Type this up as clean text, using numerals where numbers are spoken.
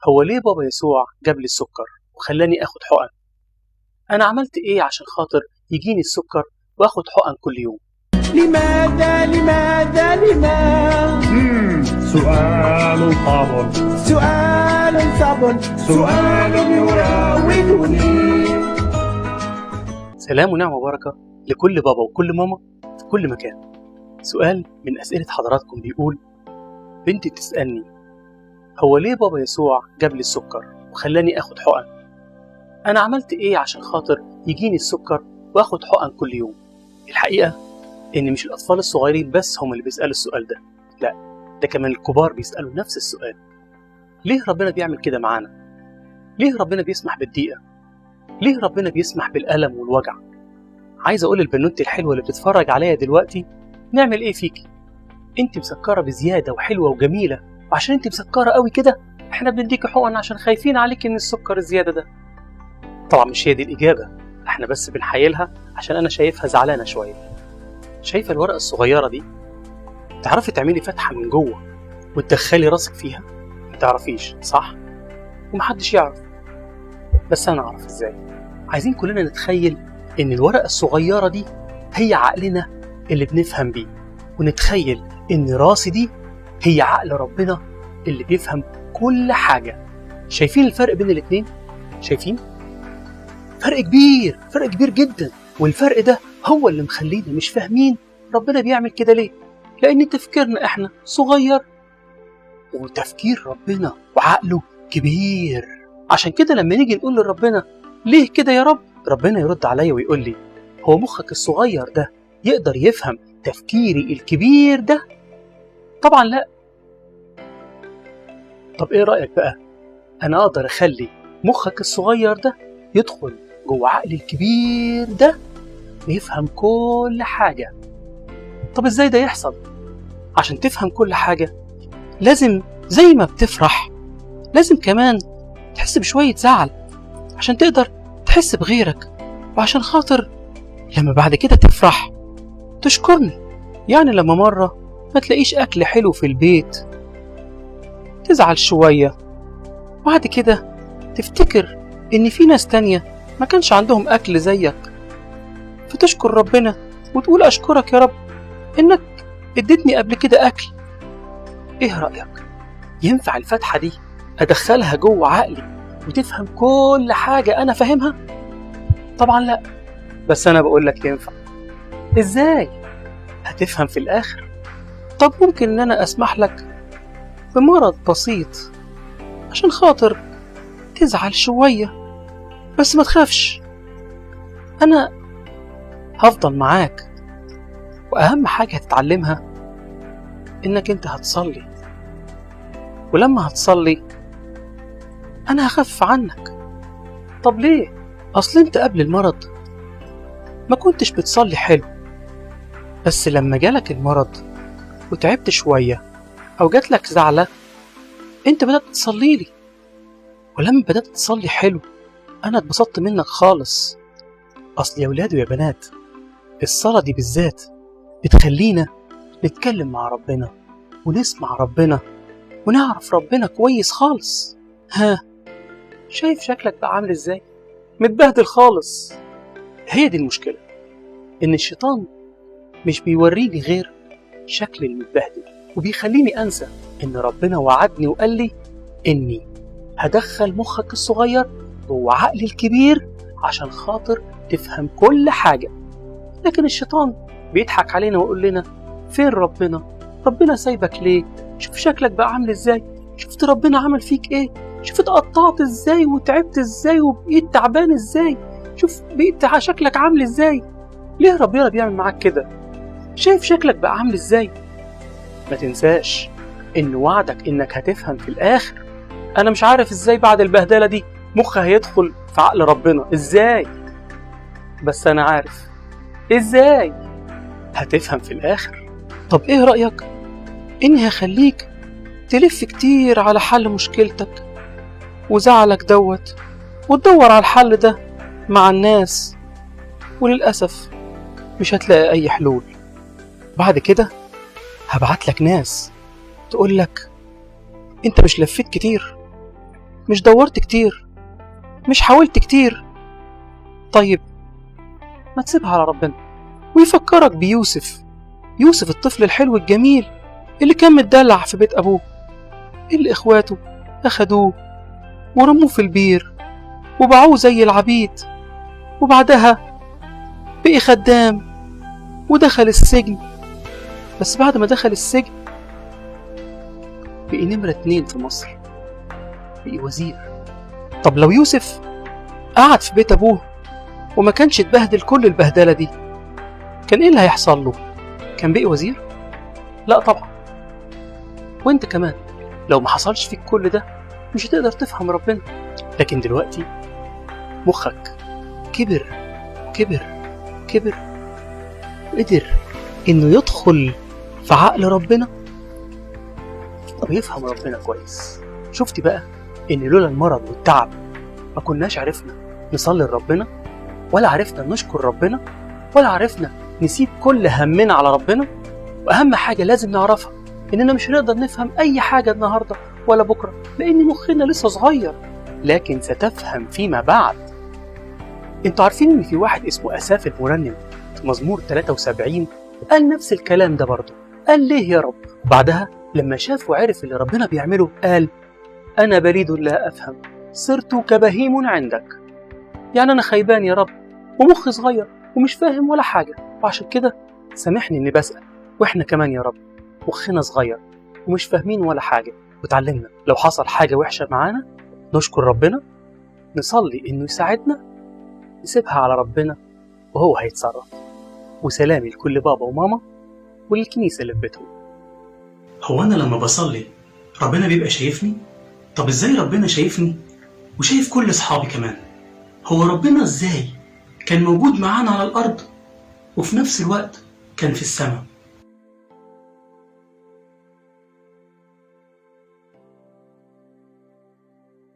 هو ليه بابا يسوع جاب لي السكر وخلاني اخد حقن؟ انا عملت ايه عشان خاطر يجيني السكر واخد حقن كل يوم؟ لماذا لماذا لماذا؟ سؤال صعب، سؤال صعب، سؤال يراودني. سلام ونعمة وبركة لكل بابا وكل ماما في كل مكان. سؤال من أسئلة حضراتكم بيقول: بنتي بتسألني هو ليه بابا يسوع جاب لي السكر وخلاني اخد حقن؟ انا عملت ايه عشان خاطر يجيني السكر واخد حقن كل يوم؟ الحقيقة ان مش الاطفال الصغيرين بس هم اللي بيسألوا السؤال ده، لا ده كمان الكبار بيسألوا نفس السؤال. ليه ربنا بيعمل كده معانا؟ ليه ربنا بيسمح بالضيقة؟ ليه ربنا بيسمح بالألم والوجع؟ عايز اقول للبنوتي الحلوة اللي بتتفرج عليا دلوقتي: نعمل ايه فيكي؟ انت مسكرة بزيادة وحلوة وجميلة، وعشان انت مسكرة قوي كده احنا بنديكي حقن عشان خايفين عليكي من السكر الزيادة ده. طبعا مش هي دي الإجابة، احنا بس بنحايلها عشان انا شايفها زعلانة شوية. شايفة الورقة الصغيرة دي؟ تعرفي تعملي فتحة من جوه وتدخلي راسك فيها؟ ما تعرفيش صح؟ ومحدش يعرف، بس انا اعرف ازاي. عايزين كلنا نتخيل ان الورقة الصغيرة دي هي عقلنا اللي بنفهم بيه، ونتخيل ان راسي دي هي عقل ربنا اللي بيفهم كل حاجة. شايفين الفرق بين الاتنين؟ شايفين؟ فرق كبير، فرق كبير جدا. والفرق ده هو اللي مخلينا مش فاهمين ربنا بيعمل كده ليه، لأن تفكيرنا احنا صغير وتفكير ربنا وعقله كبير. عشان كده لما نيجي نقول لربنا ليه كده يا رب، ربنا يرد عليا ويقول لي: هو مخك الصغير ده يقدر يفهم تفكيري الكبير ده؟ طبعا لا. طب ايه رأيك بقى؟ انا اقدر اخلي مخك الصغير ده يدخل جوه عقلي الكبير ده ويفهم كل حاجة. طب ازاي ده يحصل؟ عشان تفهم كل حاجة لازم زي ما بتفرح لازم كمان تحس بشوية زعل عشان تقدر تحس بغيرك، وعشان خاطر لما بعد كده تفرح تشكرني. يعني لما مرة ما تلاقيش أكل حلو في البيت تزعل شوية، وبعد كده تفتكر إن في ناس تانية ما كانش عندهم أكل زيك، فتشكر ربنا وتقول أشكرك يا رب إنك اديتني قبل كده أكل. إيه رأيك؟ ينفع الفتحة دي أدخلها جوه عقلي وتفهم كل حاجة أنا فاهمها؟ طبعا لا، بس أنا بقولك ينفع. إزاي؟ هتفهم في الآخر. طب ممكن إن أنا أسمح لك بمرض بسيط عشان خاطر تزعل شوية، بس ما تخافش، أنا هفضل معاك. وأهم حاجة هتتعلمها إنك أنت هتصلي، ولما هتصلي أنا هخف عنك. طب ليه؟ أصل أنت قبل المرض ما كنتش بتصلي حلو، بس لما جالك المرض وتعبت شوية أو جاتلك زعلة أنت بدأت تصلي لي، ولما بدأت تصلي حلو أنا اتبسطت منك خالص. أصل يا ولاد ويا بنات، الصلاة دي بالذات بتخلينا نتكلم مع ربنا ونسمع ربنا ونعرف ربنا كويس خالص. ها، شايف شكلك بقى عامل ازاي؟ متبهدل خالص. هي دي المشكلة، إن الشيطان مش بيوريني غير شكل المتبهدل، وبيخليني أنسى إن ربنا وعدني وقال لي إني هدخل مخك الصغير جوه عقلي الكبير عشان خاطر تفهم كل حاجة. لكن الشيطان بيضحك علينا ويقول لنا فين ربنا؟ ربنا سايبك ليه؟ شوف شكلك بقى عامل ازاي، شفت ربنا عمل فيك ايه، شوف اتقطعت ازاي وتعبت ازاي وبقيت تعبان ازاي، شوف بقيت شكلك عامل ازاي. ليه ربنا بيعمل معاك كده؟ شايف شكلك بقى عامل ازاي؟ ما تنساش ان وعدك انك هتفهم في الاخر. انا مش عارف ازاي بعد البهدلة دي مخي هيدخل في عقل ربنا ازاي، بس انا عارف ازاي هتفهم في الاخر. طب ايه رأيك اني هخليك تلف كتير على حل مشكلتك وزعلك دوت، وتدور على الحل ده مع الناس، وللأسف مش هتلاقي أي حلول. بعد كده هبعت لك ناس تقول لك انت مش لفيت كتير، مش دورت كتير، مش حاولت كتير. طيب ما تسيبها على ربنا. ويفكرك بيوسف، يوسف الطفل الحلو الجميل اللي كان متدلع في بيت أبوه، اللي إخواته أخدوه ورموه في البير وباعوه زي العبيد، وبعدها بقي خدام ودخل السجن. بس بعد ما دخل السجن بقي نمرة 2 في مصر، بقي وزير. طب لو يوسف قعد في بيت أبوه وما كانش اتبهدل كل البهدلة دي، كان إيه اللي هيحصل له؟ كان بقي وزير؟ لا طبعا. وانت كمان لو ما حصلش فيك كل ده مش هتقدر تفهم ربنا. لكن دلوقتي مخك كبر كبر كبر، وقدر انه يدخل في عقل ربنا ويفهم ربنا كويس. شفت بقى ان لولا المرض والتعب ما كناش عرفنا نصلي لربنا، ولا عرفنا نشكر ربنا، ولا عرفنا نسيب كل همنا على ربنا. واهم حاجة لازم نعرفها اننا مش هنقدر نفهم اي حاجة النهاردة ولا بكرة، لان مخنا لسه صغير، لكن ستفهم فيما بعد. انتوا عارفين ان في واحد اسمه أساف المرنم في مزمور 73 قال نفس الكلام ده برضه. قال ليه يا رب؟ وبعدها لما شاف وعرف اللي ربنا بيعمله قال أنا بليد لا أفهم، صرت كبهيم عندك. يعني أنا خيبان يا رب، ومخي صغير ومش فاهم ولا حاجة، وعشان كده سامحني إني بسأل. وإحنا كمان يا رب مخنا صغير ومش فاهمين ولا حاجة، وتعلمنا لو حصل حاجة وحشة معانا نشكر ربنا، نصلي إنه يساعدنا، نسيبها على ربنا وهو هيتصرف. وسلامي لكل بابا وماما وللكنيسة اللي في بيتهم. هو أنا لما بصلي ربنا بيبقى شايفني؟ طب إزاي ربنا شايفني وشايف كل أصحابي كمان؟ هو ربنا إزاي كان موجود معانا على الأرض وفي نفس الوقت كان في السماء؟